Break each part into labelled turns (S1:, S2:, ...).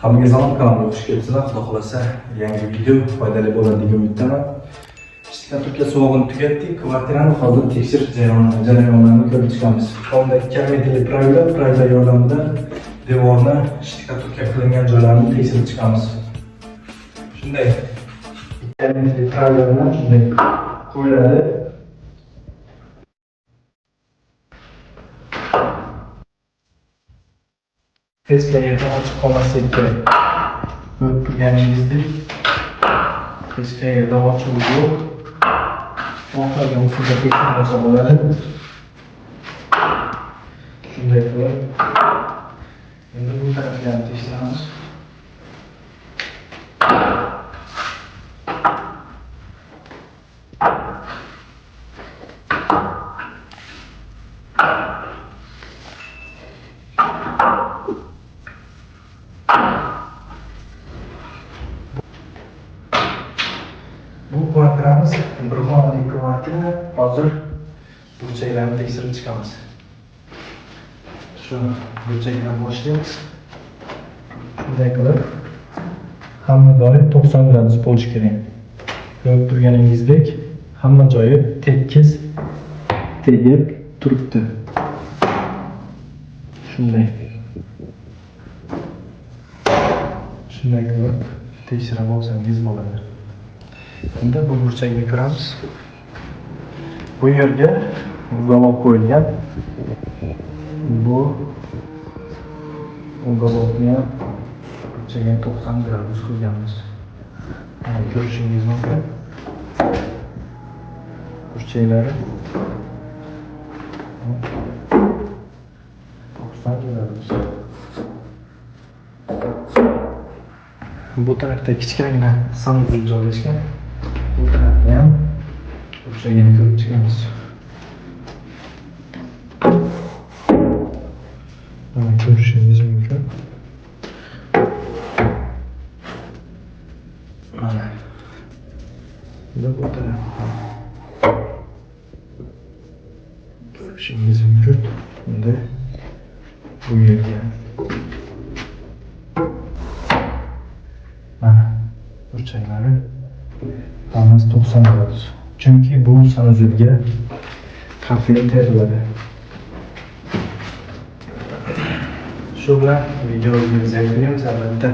S1: Hammaga salom, kanalimga xush kelibsizlar. Xudo xolasa yangi video foydali bo'ladi degan umiddaman. Shtukaturka sovug'ini tugatdik. Kvartirani hozir tekshirish jarayonlarini ko'rib chiqamiz. Onda 2 metrli pravila yordamida devorni shtukaturka qilingan joylarini tekshirib chiqamiz. Shunday 2 metrli pravila bilan shunday qo'yiladi. Hech qayerda ochiq qolmasligi kerak. Ko'rib turganingizdek, hech qayerda ochiq yo'q. Xohlagan usulda tekshirib bo'ladi. Shunday qilib, endi bu tarafga ham tekshiramiz. Bu kvartiramiz bir xonali kvartira. Hozir burchaklarni tekshirib chiqamiz. Shu burchakdan boshlaymiz. Shunday qilib hamma joyi 90 gradus bo'lishi kerak. Ko'rib turganingizdek, hamma joyi tekis tegib turibdi. Shunday. Shunday qilib tekshirib olsangiz bo'ladi. Endi bu burchakni ko'ramiz. Bu yerga ugovor qo'yilgan. Bu ugolovni ham burchagini 90 gradus qilganmiz. Mana ko'rishingiz mumkin. Burchaklari 90 gradus. Bu tarafda kichkinagina sanuzel joylashgan. Bu tarafni ham burchagini ko'rib chiqamiz. Mana ko'rishingiz mumkin. Mana. Endi bu tarafni ko'rishingiz mumkin. Endi bu yerga mana burchaklari hammasi 90 gradus. Chunki bu sanuzelga kafel teriladi. Shu bilan videomizni yakunlaymiz. Albatta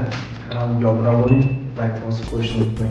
S1: kanalimga obuna bo'ling, layk bosib qo'yishni unutmang.